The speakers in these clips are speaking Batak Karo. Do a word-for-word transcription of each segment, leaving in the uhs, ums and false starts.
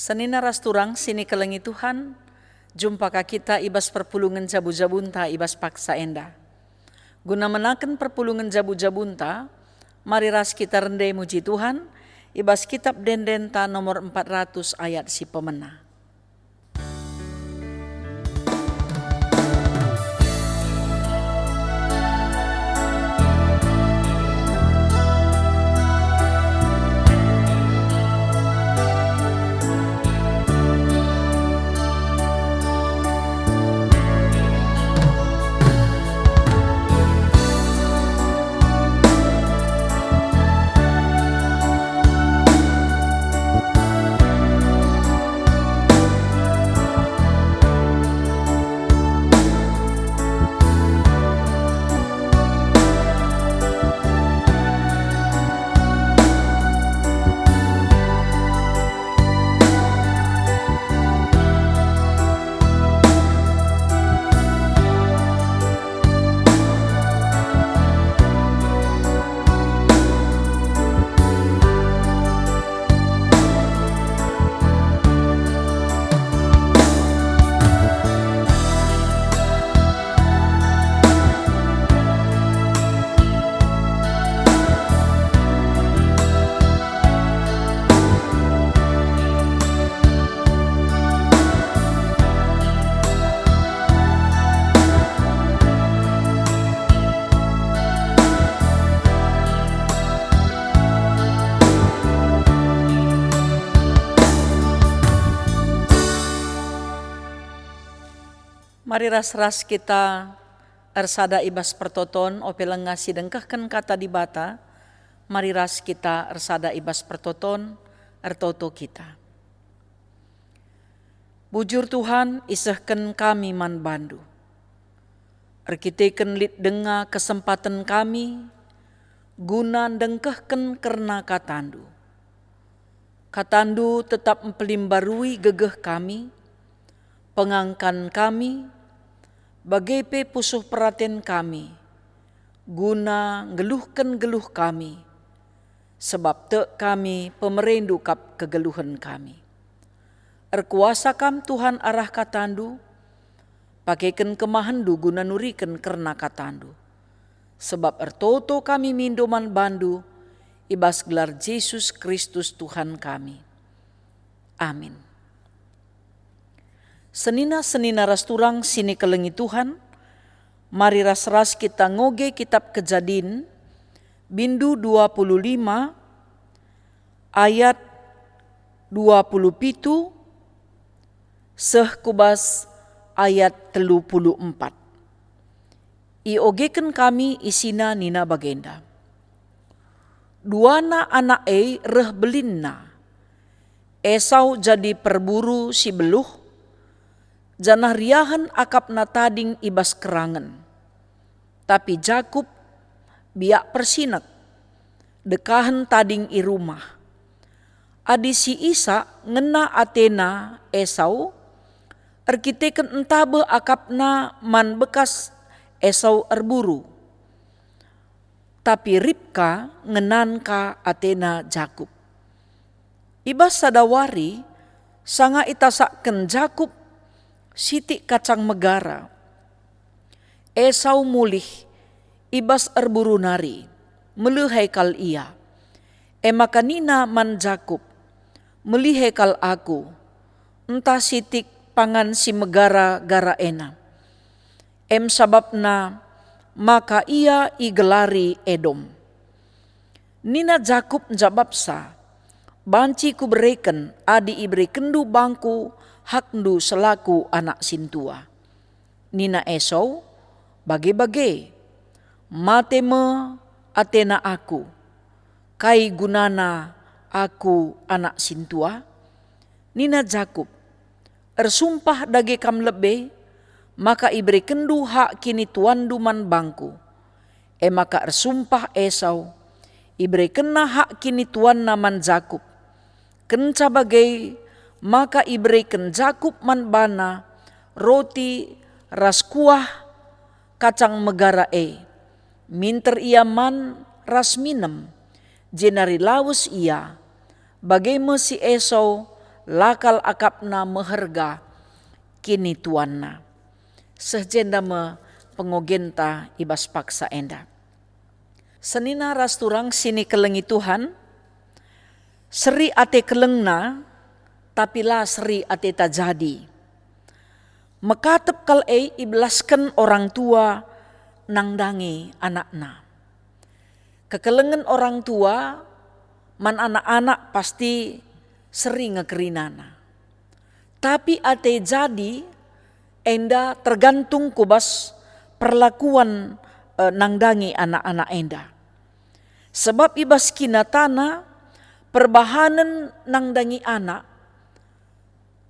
Senina ras turang si nikelengi Tuhan, jumpa ka kita i bas perpulungen jabu-jabunta i bas paksa enda. Guna menaken perpulungen jabu-jabunta, mari ras kita rende muji Tuhan i bas Kitab Ende-endenta nomor empat ratus ayat si pemena. Mari ras-ras kita ersada i bas pertoton, ope langa si dengkehken Kata Dibata. Mari ras kita ersada i bas pertoton, ertoto kita. Bujur Tuhan, isehken kami man bandu. Erkiteken lit denga kesempaten kami guna ndengkehken kerna katandu. Katandu tetap mpelimbarui gegeh kami, pengangkan kami, bage pe pusuh peraten kami, guna nggeluhken geluh kami, sebab tek kami pemerendu kap kegeluhen kami. Erkuasa Kam, Tuhan, arah katandu, pakeken kemahenndu guna nuriken kerna katandu. Sebab ertoto kami mindo man bandu i bas gelar Jesus Kristus Tuhan kami. Amin. Senina-senina ras turang si nikelengi Tuhan, mari ras-ras kita ngoge Kitab Kejadin, bindu dua puluh lima, ayat dua puluh pitu seh ku bas ayat telu puluh empat. Iogeken kami isina nina bagenda, "Duana anak e reh belinna. Esau jadi perburu si beluh, janah riahen akapna tading i bas kerangen. Tapi Jakup biak persinek, dekahen tading i rumah. Adi si Isak ngena atena Esau, erkiteken ntabeh akapna man bekas Esau erburu. Tapi Ribka ngenanka atena Jakup." I bas sada wari, sanga itasakken Jakup sitik kacang megara, Esau mulih i bas erburu nari, melihe kal ia. E maka nina man Jakup, "Melihe kal aku, ntah sitik pangan si megara-gara ena." Em sabapna maka ia igelari Edom. Nina Jakup njabapsa, "Banci kubereken adi iberekenndu bangku hakndu selaku anak sintua." Nina Esau, "Bage-bage, mate me atena aku. Kai gunana aku anak sintua?" Nina Jakup, "Ersumpah dage kam lebe, maka iberekenndu hak kinituanndu man bangku." E maka ersumpah Esau, iberekenna hak kinituanna man Jakup. Kenca bage maka ibereken Jakup man bana roti ras kuah kacang megara e. Minter ia man ras minem, jenari lawes ia. Bage me si Esau La kal akapna meherga kinituanna. Seh jenda me pengogenta i bas paksa enda. Senina ras turang si nikelengi Tuhan, seri ate kelengna, tapi la seri ateta jadi. Mekatep kal e ibelasken orang tua nandangi anakna. Kekelengen orang tua man anak-anak pasti seri nge kerinana. Tapi ate jadi enda tergantung ku bas perlakuan, eh, nandangi anak-anak enda. Sebab i bas kinatana perbahanen nandangi anak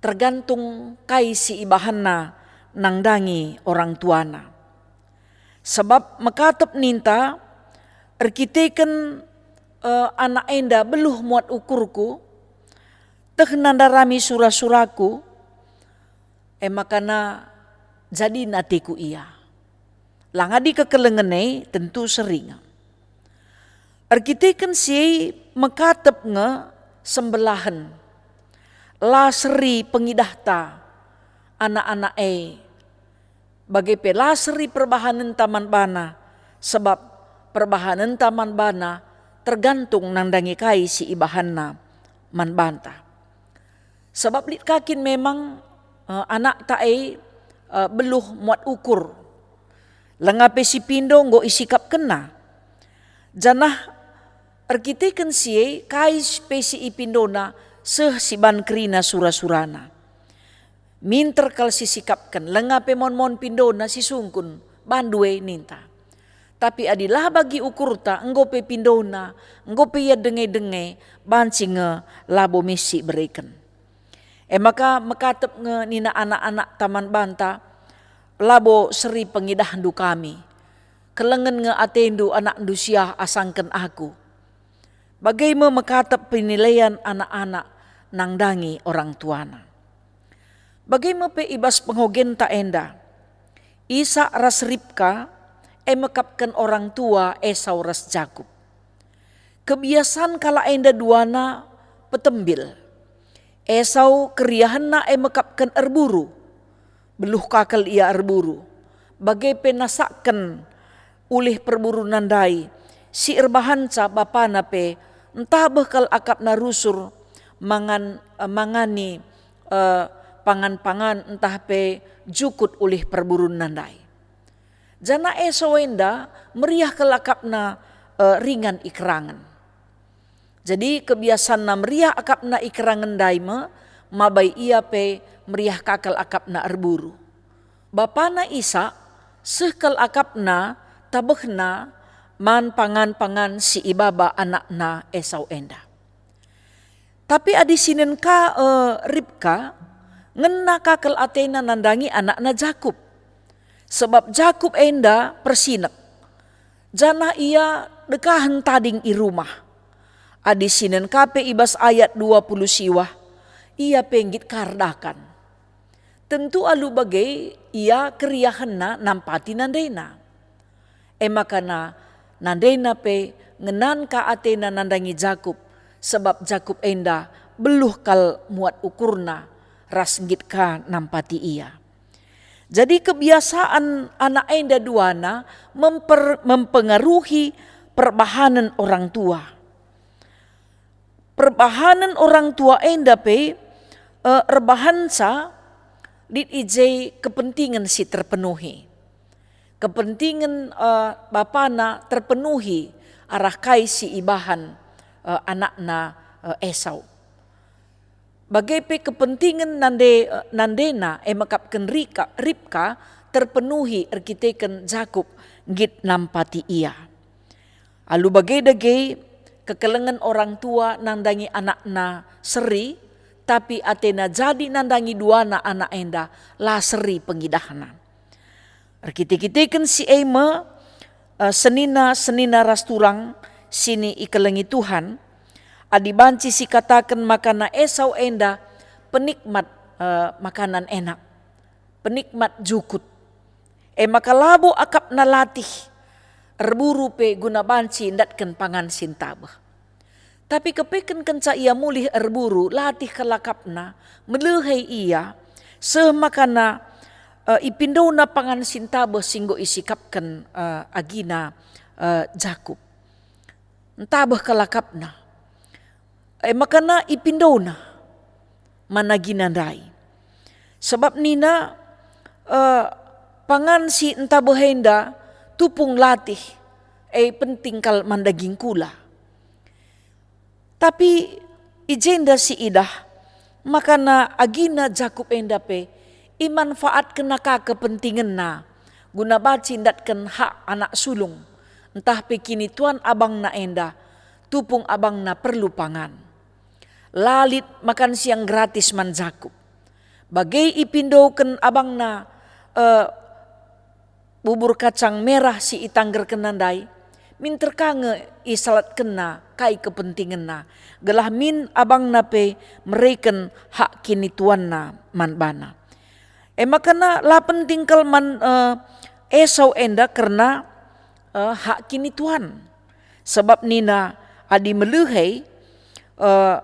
tergantung kai si ibahanna nandangi orang tuana. Sebab mekatep ninta, erkiteken, eh, anak enda beluh muat ukurku, teh nandarami sura-suraku, e makana jadin ateku ia. Langadi kekelengen e tentu seri nge. Erkiteken si e mekatep nge sembelahen. La seri pengidahta anak-anak e, bage pe la seri perbahanenta man bana, sebab perbahanenta man bana tergantung nandangi kai si ibahanna man banta. Sebab lit ka kin memang, eh, anakta e, eh, beluh muat ukur. Langa pe si pindo enggo isikapkenna. Janah erkiteken si e, kai pe si ipindona seh si ban kerina sura-surana. Minter kal sisikapken, langa pe mon-mon pindona sisungkun, bandu e ninta. Tapi adi la bagi ukurta, enggo pe pindona, enggo pe ia denge-denge, banci nge labo misi bereken. E maka mekatep nge nina anak-anakta man banta, "Labo seri pengidahndu kami. Kelengen nge atendu anakndu siah asangken aku." Bage me mekatep penilaian anak-anak nandangi orang tuana. Bage me pe i bas pengogenta enda, Isak ras Ribka e mekapken orang tua Esau ras Jakup. Kebiasan kalak enda duana petembil. Esau keriahenna e mekapken erburu. Beluh ka kal ia erburu. Bage pe nasakken ulih perburuna ndai, si erbahanca bapana pe, ntah beh kal akapna rusur mangan, eh, mangani, eh, pangan-pangan ntah pe jukut ulih perburuna ndai. Janah Esau enda meriah kal akapna, eh, ringan i kerangen. Jadi kebiasanna meriah akapna i kerangen ndai me, mabai ia pe meriah ka kal akapna erburu. Bapana Isak seh kal akapna tabehna man pangan-pangan si ibaba anakna Esau enda. Tapi adi sinen ka, eh, Ribka, ngena ka kal atena nandangi anakna Jakup. Sebab Jakup enda persinek, janah ia dekahen tading i rumah. Adi sinen ka pe i bas ayat dua puluh siwah, ia pe nggit ka erdakan. Tentu alu bage ia keriahenna nampati nandena. E maka na-, nandena pe ngenan ka atena nandangi Jakup, sebab Jakup enda beluh kal muat ukurna ras nggit ka nampati ia. Jadi kebiasaan anak enda duana memper-, mempengaruhi perbahanen orang tua. Perbahanen orang tua enda pe, eh, erbahanca lit i je kepentingen si terpenuhi. Kepentingen, eh, bapana terpenuhi arah kai si ibahan, eh, anakna, eh, Esau. Bage pe kepentingen nande-, eh, nandena e mekapken Rika-, Ribka terpenuhi erkiteken Jakup nggit nampati ia. Alu bage dage, kekelengen orang tua nandangi anakna seri, tapi atena jadi nandangi duana anak enda la seri pengidahna. Erkite-kiteken si e me, eh, senina-senina ras turang si nikelengi Tuhan, adi banci sikataken makana Esau enda penikmat, eh, makanan enak, penikmat jukut. E maka labo akapna latih, erburu pe guna banci ndatken pangan si ntabeh. Tapi kepeken kenca ia mulih erburu, latih kal akapna, melehei ia, seh makana, eh, ipindona pangan si ntabeh si enggo isikapken, eh, agina, eh, Jakup. Ntabeh kal akapna. E makana ipindona man agina ndai. Sebab nina, eh, pangan si ntabeh enda tupung latih, e penting kal man daging kula. Tapi i jenda si idah, makana agina Jakup enda pe imanfaatkenna ka kepentingenna guna banci ndatken hak anak sulung, ntah pe kinituan abangna enda, tupung abangna perlu pangan. La lit makan siang gratis man Jakup. Bage ipindoken abangna, eh, bubur kacang merah si itanggerkenna ndai, minter ka nge isalatkenna kai kepentingenna, gelah min abangna pe mereken hak kinituanna man bana. E makana la penting kal man, eh, Esau enda kerna, eh, hak kinituan. Sebab nina adi melehei, eh,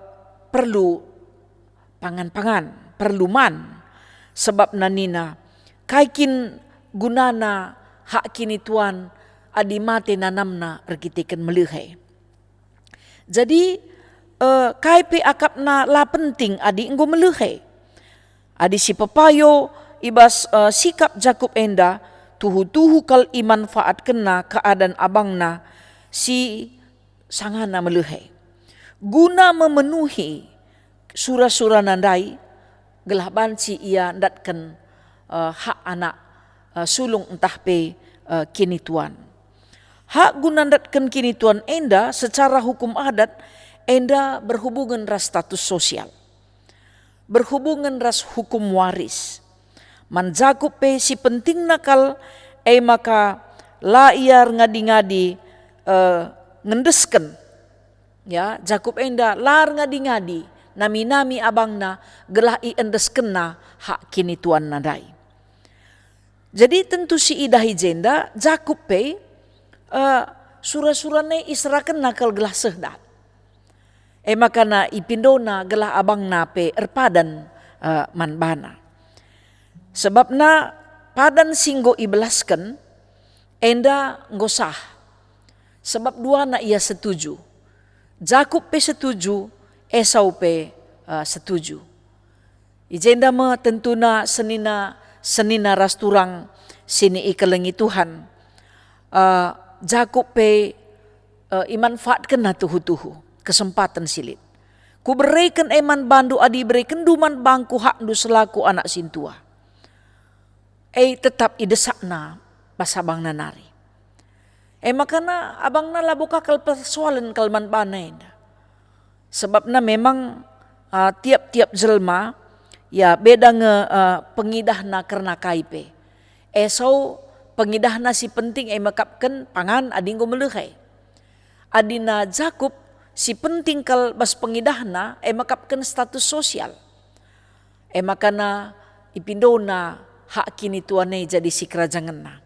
perlu pangan-pangan, perlu man. Sebabna nina, kai kin gunana hak kinituan adi mate nanamna erkiteken melehei? Jadi, eh, kai pe akapna la penting adi enggo melehei. Adi sipepayo i bas, eh, sikap Jakup enda, tuhu-tuhu kal imanfaatkenna keadan abangna si sangana melehei. Guna memenuhi sura-surana ndai, gelah banci ia ndatken, eh, hak anak, eh, sulung ntah pe, eh, kinituan. Hak guna ndatken kinituan enda secara hukum adat enda berhubungen ras status sosial, berhubungen ras hukum waris. Man Jakup pe si pentingna kal, e maka la ia erngadi-ngadi, eh, ngendesken. Ya, Jakup enda la erngadi-ngadi nami-nami abangna gelah iendeskenna hak kinituanna ndai. Jadi tentu si idah i jenda, Jakup pe, eh, sura-surana iserakenna kal gelah seh dat. E makana ipindona gelah abangna pe erpadan, eh, man bana. Sebabna padan si enggo ibelasken enda enggo sah. Sebab duana ia setuju. Jakup pe setuju, Esau pe, eh, setuju. I jenda me tentuna senina, senina ras turang si ikelengi Tuhan. Eh, Jakup pe, eh, imanfaatkenna tuhu-tuhu kesempaten si lit. Kubereken e man bandu adi iberekenndu man bangku hakndu selaku anak sintua. E tetap idesakna bas abangna nari. E makana abangna labo ka kal persoalen kal man bana enda. Sebabna memang, ah, tiap-tiap jelma, ya, beda nge, ah, pengidahna kerna kai pe. Esau pengidahna si penting e mekapken pangan adi enggo melehei. Adina Jakup si penting kal bas pengidahna e mekapken status sosial. E makana ipindona hak kinituan e jadi sikerajangenna.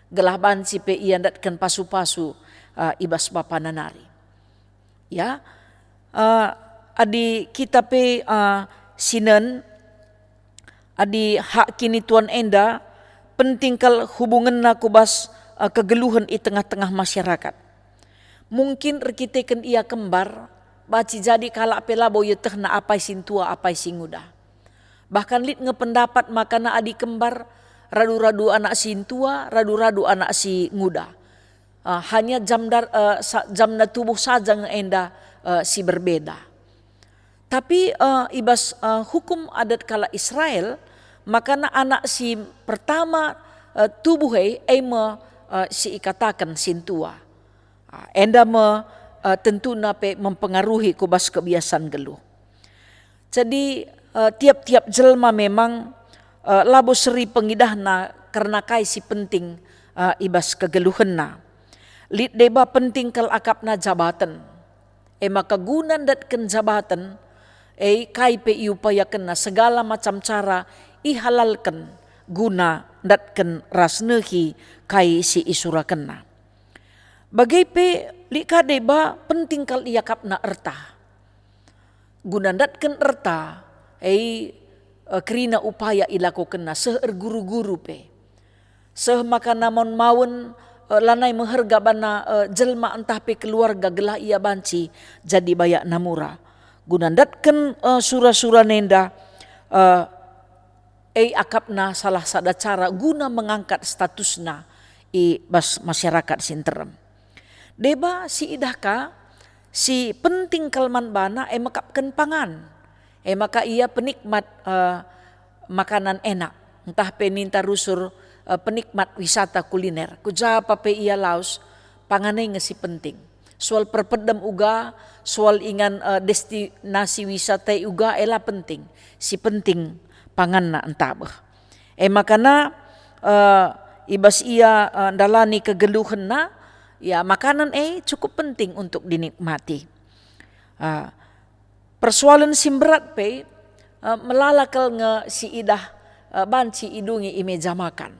Gelah banci pe ia ndatken pasu-pasu, ah, i bas bapana nari. Ya, eh, adi kita pe, eh, sinen, adi hak kinituan enda penting kal hubungenna ku bas, eh, kegeluhen i tengah-tengah masyarakat. Mungkin erkiteken ia kembar, banci jadi kalak pe labo ietehna apai sintua apai singuda. Bahkan lit nge pendapat makana adi kembar, radu-radu anak sintua, radu-radu anak singuda. Eh, hanya jam dar-, eh, sa-, jamna tubuh saja nge enda, eh, si berbeda. Tapi, eh, i bas, eh, hukum adat kalak Israel, makana anak si pertama, eh, tubuh e, e me, eh, si ikataken sintua. Ah, enda me, eh, tentuna pe mempengaruhi ku bas kebiasan geluh. Jadi, eh, tiap-tiap jelma memang, eh, labo seri pengidahna kerna kai si penting, eh, i bas kegeluhenna. Lit deba penting kal akapna jabaten. E maka guna ndatken jabaten, e kai pe iupayakenna segala macam cara ihalalken guna ndatken ras nehi kai si isurakenna. Bage pe Lit ka deba penting kal iakapna erta. Guna ndatken erta, e, e, kerina upaya ilakokenna seh erguru-guru pe. Seh maka namon mawen, e, lanai meherga bana, e, jelma ntah pe keluarga gelah ia banci jadi bayak namura. Guna ndatken, e, sura-sura nenda, e, e akapna salah sada cara guna mengangkat statusna i bas masyarakat si nterem. Deba si idah ka, si penting kal man bana e mekapken pangan. E maka ia penikmat, e, makanan enak, ntah pe ninta rusur, e, penikmat wisata kuliner. Ku ja pa pe ia lawes, pangan e nge si penting. Soal perpedem uga, soal ingan, e, destinasi wisata e uga, e la penting. Si penting panganna ntabeh. E makana, e, i bas ia, e, ndalani kegeluhenna, ya, makanan e cukup penting untuk dinikmati. E, persoalen si mberat pe, e, melala kal nge si idah, e, banci idungi i meja makan.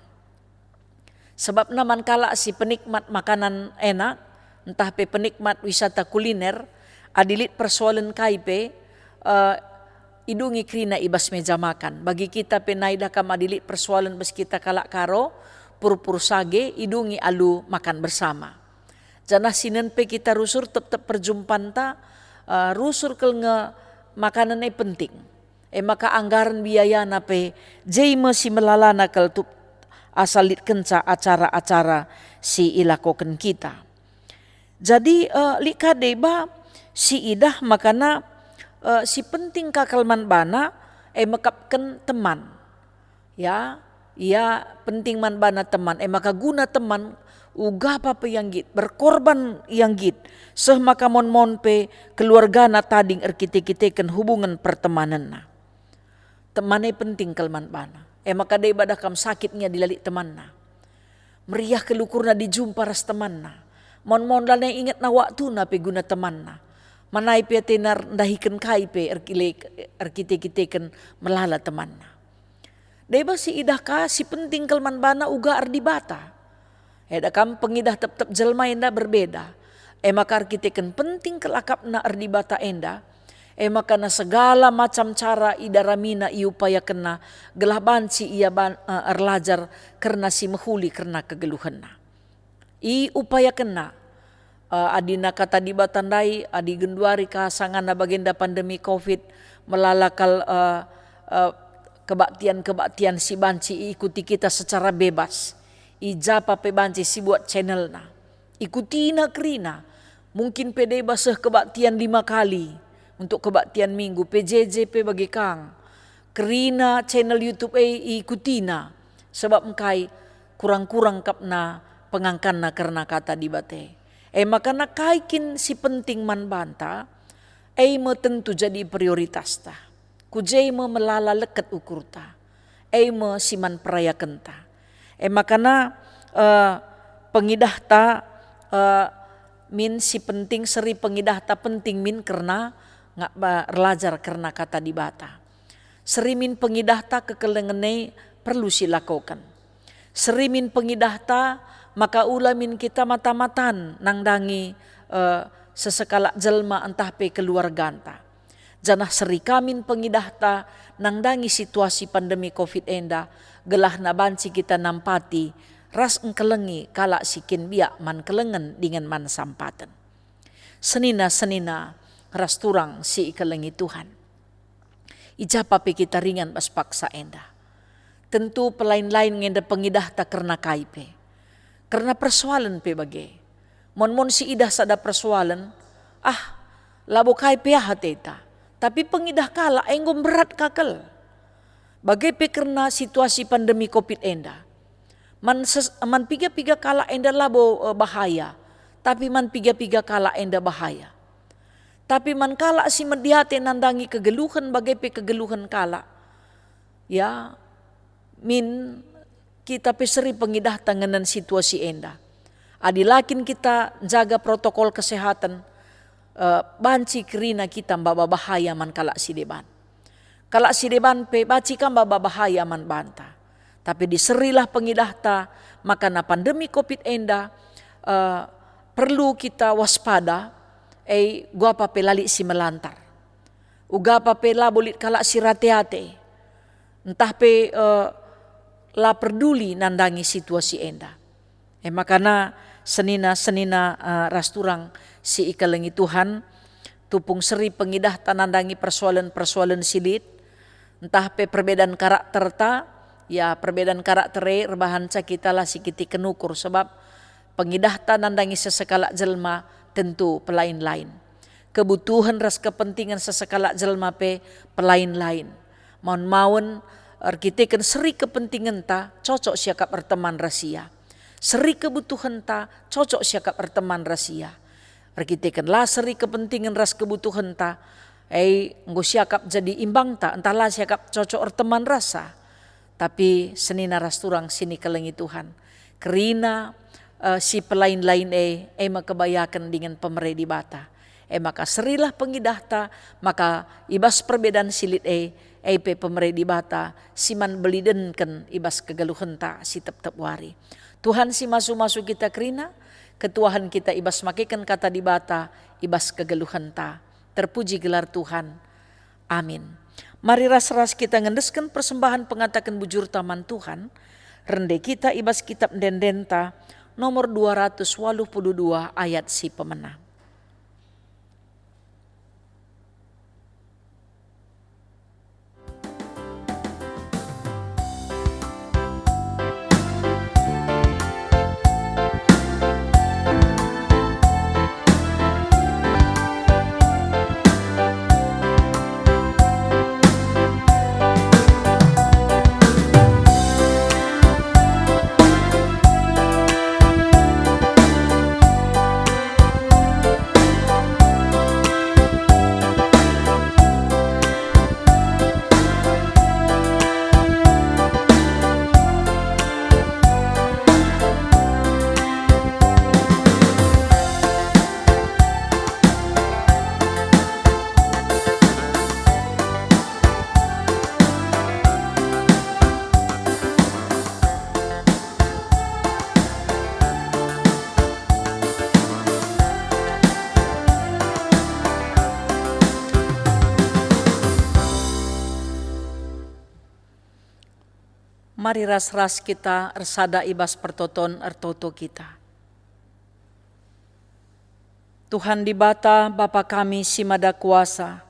Sebabna man kalak si penikmat makanan enak, ntah pe penikmat wisata kuliner, adi lit persoalen kai pe, e, idungi kerina i bas meja makan. Bagi kita pe nai dah kam adi lit persoalen bas kita kalak Karo, purpur sage, idungi alu makan bersama. Janah sinen pe kita rusur tep-tep perjumpanta, e, rusur kal nge makanan e penting. E maka anggaren biayana pe je me si melalana kal tup asal lit kenca acara-acara si ilakoken kita. Jadi, e, lit ka deba si idah makana, e, si penting ka kal man bana, e mekapken teman. Ya, ia penting man bana teman, e maka guna teman, uga pa pe ia nggit, berkorban ia nggit, seh maka mon-mon pe keluargana tading erkite-kiteken hubungen pertemanenna. Teman e penting kal man bana, e maka deba dah kam sakit nge adi la lit temanna. Meriah kal ukurna adi jumpa ras temanna. Mon-mon lanai ingetna waktuna pe guna temanna. Manai pe atena ndahiken kai pe erkile-, erkite-kiteken melala temanna. Deba si idah ka si penting kal man bana uga erdibata. Eda kam pengidah tep-tep jelma enda berbeda. E maka erkiteken penting kal akapna erdibata enda, e maka na segala macam cara idaramina iupayakenna gelah banci ia ban-, eh, erlajar kerna si mehuli kerna kegeluhenna. Iupayakenna, eh, adina Kata Dibata ndai, adi genduari ka sangana bagenda pandemi covid, melala kal, eh, eh, kebaktian-kebaktian si banci iikuti kita secara bebas. I ja pa pe banci sibuat channelna. Ikutina kerina. Mungkin pe deba seh kebaktian lima kali untuk kebaktian minggu, P J J pe bage kang. Kerina channel YouTube e iikutina, sebab engkai kurang-kurang kapna pengangkanna kerna Kata Dibata e. E maka na kai kin si penting man banta, e me tentu jadi prioritasta. Ku je me melala leket ukurta, e me si man perayakenta. E maka na, eh, pengidahta, eh, min si penting, seri pengidahta penting min kerna nga-, ba-, erlajar kerna Kata Dibata. Seri min pengidahta kekelengen e perlu silakoken. Seri min pengidahta maka ula min kita mata-matan nandangi, eh, sesekalak jelma ntah pe keluarganta. Janah seri ka min pengidahta nandangi situasi pandemi covid enda, gelahna banci kita nampati ras engkelengi kalak si kin biak man kelengen dingen man sampaten. Senina-senina ras turang si ikelengi Tuhan. I ja pa pe kita ringan bas paksa enda. Tentu pelain-lain nge enda pengidahta kerna kai pe. Kerna persoalen pe bage. Mon-mon si idah sada persoalen, ah, labo kai pe ah ateta. Tapi pengidah kalak enggo mberat ka kal. Bage pe kerna situasi pandemi covid enda. Man ses-, man piga-piga kalak enda labo, eh, bahaya, tapi man piga-piga kalak enda bahaya. Tapi man kalak si mediate nandangi kegeluhen bage pe kegeluhen kalak, ya, min kita pe seri pengidahta ngenen situasi enda. Adi la kin kita njaga protokol kesehatan, eh, banci kerina kita maba bahaya man kalak si deban. Kalak si deban pe banci ka maba bahaya man banta. Tapi diserilah pengidahta maka na pandemi covid enda, eh, perlu kita waspada, e, uga pe la lit si melantar. Uga pe labo lit kalak si rate-ate, ntah pe, eh, la perduli nandangi situasi enda. E makana senina-senina, eh, ras turang si ikelengi Tuhan, tupung seri pengidahta nandangi persoalen-persoalen si lit, ntah pe perbedaan karakterta, ya, perbedaan karakter e erbahanca kita la sikitiken ukur, sebab pengidahta nandangi sesekalak jelma tentu pelain-lain. Kebutuhen ras kepentingen sesekalak jelma pe pelain-lain. Maun-maun erkiteken seri kepentingenta cocok siakap erteman ras ia. Seri kebutuhenta cocok siakap erteman ras ia. Erkiteken la seri kepentingen ras kebutuhenta, e, enggo siakap jadi imbangta, ntah la siakap cocok erteman rasa. Tapi senina ras turang si ikelengi Tuhan, kerina, eh, si pelain-lain e, e me kebayaken dingen pemere Dibata. E maka serilah pengidahta, maka i bas perbedaan si lit e, e pe pemere Dibata si man belidenken i bas kegeluhenta si tep-tep wari. Tuhan si masu-masu kita kerina, ketuahen kita i bas makeken Kata Dibata i bas kegeluhenta. Terpuji gelar Tuhan. Amin. Mari ras-ras kita ngendesken persembahen pengataken bujurta man Tuhan, rende kita i bas Kitap Ende-endenta nomor dua ratus waluh puluh dua ayat si pemena. Mari ras-ras kita ersada i bas pertoton ertoto kita. Tuhan Dibata, Bapa kami si Mada Kuasa,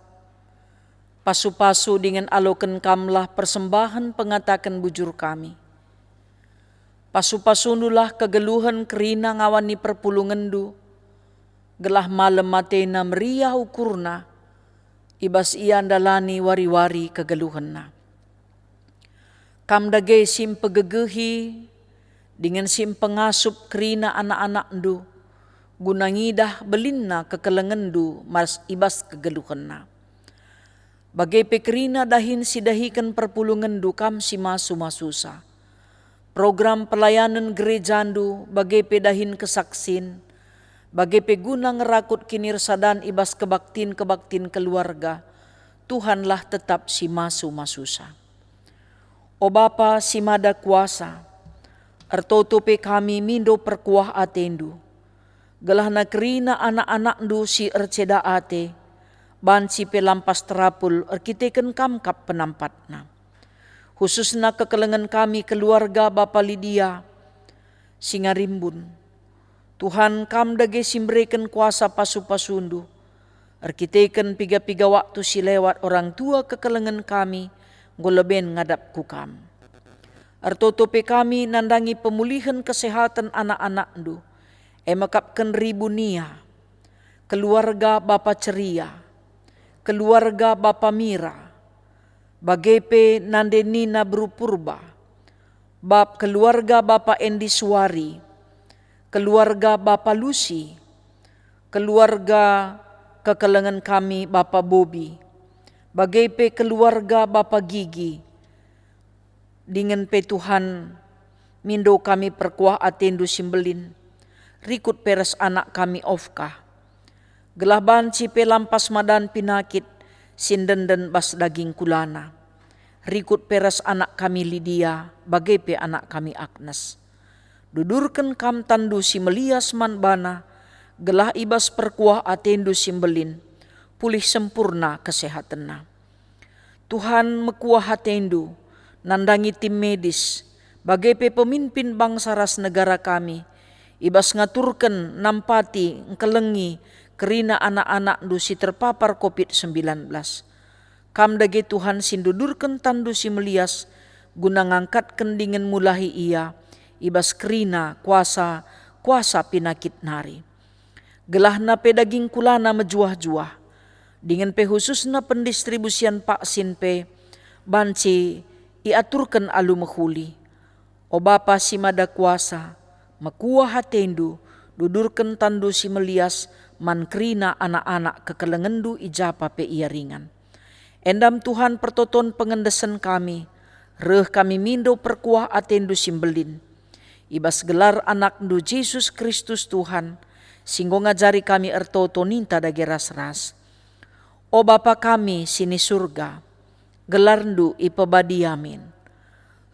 pasu-pasu dingen aloken Kamlah persembahen pengataken bujur kami. Pasu-pasundulah kegeluhen kerina ngawan ni perpulungenndu, gelah malem atena meriah ukurna, i bas ia ndalani wari-wari kegeluhenna. Kam dage si mpegegehi dingen si mpengasup kerina anak-anakndu, guna ngidah belinna kekelengenndu mas i bas kegeluhenna. Bage pe kerina dahin si dahiken perpulungenndu kam si masu-masusa. Program pelayanen gerejandu, bage pe dahin kesaksin, bage pe guna ngerakut kinirsadan i bas kebaktin-kebaktin keluarga, Tuhanlah tetap si masu-masusa. O Bapa si Mada Kuasa, ertoto pe kami mindo perkuah atendu, gelahna kerina anak-anakndu si erceda ate, banci pe lampas terapul erkiteken kam kap penampatna. Khususna kekelengen kami keluarga Bapa Lidia si ngarimbun. Tuhan, kam dage si mbereken kuasa pasu-pasundu. Erkiteken piga-piga waktu si lewat orang tua kekelengen kami enggo leben ngadap ku kam. Ertoto pe kami nandangi pemulihen kesehaten anak-anakndu, e mekapken Ribunia, keluarga Bapa Ceria, keluarga Bapa Mira, bage pe nande nina beru Purba, bap keluarga Bapa Endi Suari, keluarga Bapa Lusi, keluarga kekelengen kami Bapa Bobi, bage pe keluarga Bapa Gigi, dingen pe Tuhan, mindo kami perkuah atendu si mbelin, rikut pe ras anak kami Ofkah. Gelah banci pe lampas madan pinakit si ndenden bas daging kulana. Rikut pe ras anak kami Lidia, bage pe anak kami Agnes. Dudurken kam tanNdu si melias man bana, gelah i bas perkuah atendu si mbelin, pulih sempurna kesehatenna. Tuhan, mekuah atendu nandangi tim medis, bage pe pemimpin bangsa ras negara kami, i bas ngaturken, nampati, ngkelengi kerina anak-anakndu si terpapar covid sembilan belas. Kam dage Tuhan si ndudurken tanNdu si melias, guna ngangkatken dingen mulahi ia i bas kerina kuasa-kuasa penakit nari. Gelahna pe daging kulana mejuah-juah, dingen pe khususna pendistribusian vaksin pe banci iaturken alu mehuli. O Bapa si Mada Kuasa, mekuah atendu, dudurken tanNdu si melias man kerina anak-anak kekelengenNdu i japa pe ia ringan. Endam Tuhan pertoton pengendesen kami, reh kami mindo perkuah atendu si mbelin. I bas gelar AnakNdu Jesus Kristus Tuhan, si enggo ngajari kami ertoto ninta dage ras-ras. O Bapa kami si ni Surga, gelarNdu ipebadia min.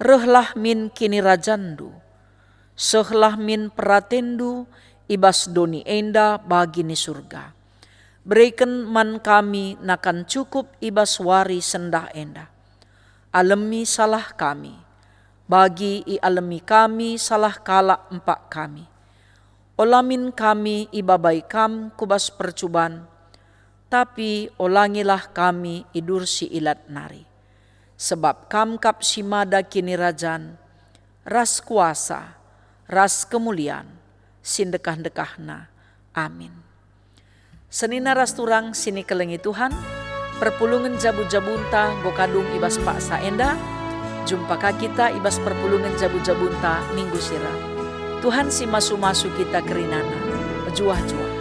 Rehlah min kinirajanNdu. Sehlah min peratenNdu i bas doni enda bagi ni Surga. Bereken man kami nakan cukup i bas wari sendah enda. Alemi salah kami, bagi ialemi kami salah kalak empak kami. Ola min kami ibabai Kam ku bas percuban, tapi olangilah kami idursi ilat nari. Sebab Kam kap si mada kinirajan, ras kuasa, ras kemulian, si ndekah-ndekahna. Amin. Senina ras turang si nikelengi Tuhan, perpulungen jabu-jabunta enggo kadung i bas paksa enda. Jumpa ka kita i bas perpulungen jabu-jabunta minggu si reh. Tuhan si masu-masu kita kerinana, mejuah-juah.